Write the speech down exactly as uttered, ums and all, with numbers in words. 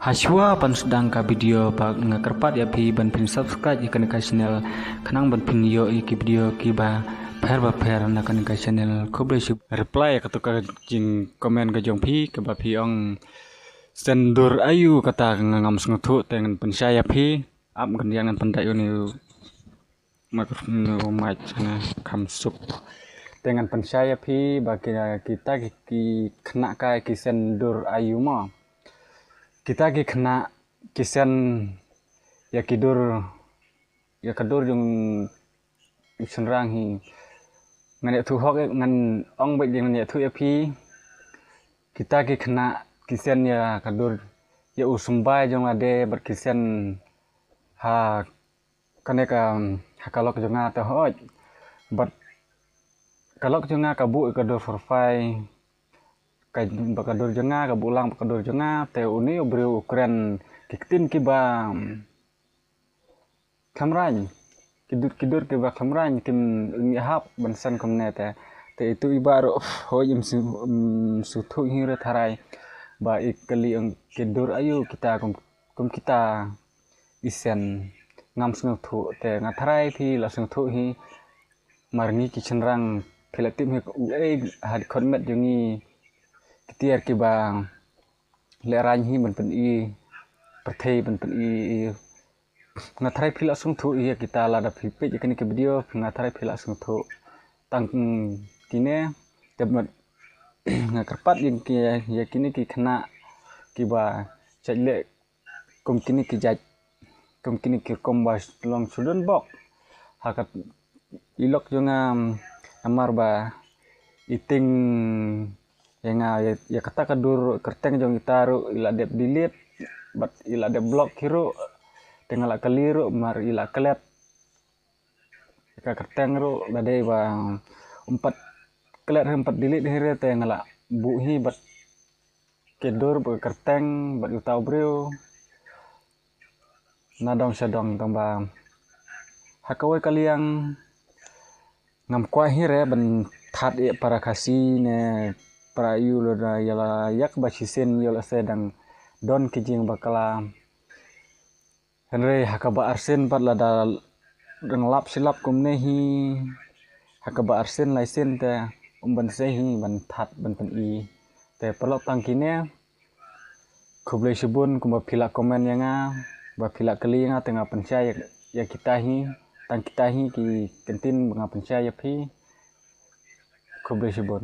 Hashwa ban sdang ka video ba nga kyrpad ïa phi ban phin subscribe ïa kane ka channel khnang ban phin ïoh ïa ki video kiba pher ba pher na kane ka channel. Khublei shibun. Reply ïa kato ka jing comment ka jong phi kaba phi ong sen dur aïu kata ka ngam sngewthuh te ngan pynshai ïa phi. Ap ngan ïa ngan pyndait uni u microphone u mic na kham suk. Te ngan pynshai ïa phi ba ki kita ki, ki khynnah kai ki sen dur aïu mo. Kita ki khynnah ki sen ïa ki dur ïa ka dur jong u shynrang hi. Ngan ïathuh hok ngan ong bad ngan ïathuh ïa phi. Kita ki khynnah ki sen ïa ka dur ïa u symbai jong lade bad ki sen ha kane ka ha ka lok jong nga te hoi. Bad ka lok jong nga ka buh ka dur forfai ka ba ka dur jong nga ka buh lang ba ka dur jong nga te uni u briew u kren ki ktien kiba khlem raiñ ki dur ki dur kiba khlem raiñ kim ngi hap ban sen kumne te te itu iba ruh hoi im su su thu hi re tharai ba i kali ang ki dur aïu kita kum kum kita i sen ngam sngewthuh te nga tharai phi la sngewthuh hi mar ngi ki shynrang phi la tip hi u ei had khot met jong ngi ki tiar kiba leh raiñ hi ban pyni pyrthei ban pyni nga tharai phi la sngewthuh ïa kita lada phi peit ïa kane ka video phi nga tharai phi la sngewthuh tang kine te nga kyrpad ïa kine ki khynnah kiba jait leh kum kine ki jait kum kine ki rukom ba long shu don bok ha ka i lok jong nga namar ba i ting ïa nga ïa kata ka dur kyrteng jong kita ruh i la dep delete bad i la dep block hi ruh te nga la kali ruh mar i la klet ka kyrteng ruh la dei ba um pat klet hi um pat delete hi re te nga la buh hi bad ki dur bad ka kyrteng bad uta u briew na dong sha dong tang ba ha kawei ka liang ngam kwah hi re ban that ïa para Khasi ne para ïu lo da ïa la ïak ba shisien ïa la se dang don ki jing bakla. Hynrei ha kaba arsien pat lada dang lap shilap kumne hi ha kaba arsien lai sien te um ban se hi ban that ban pyni te paralok tang kine. Khublei shibun kumba phi la comment ïa nga ba phi la kylli ïa nga te nga pynshai ïa kita hi tang kita hi ki kyntien ba nga pynshai ïa phi. Khublei shibun.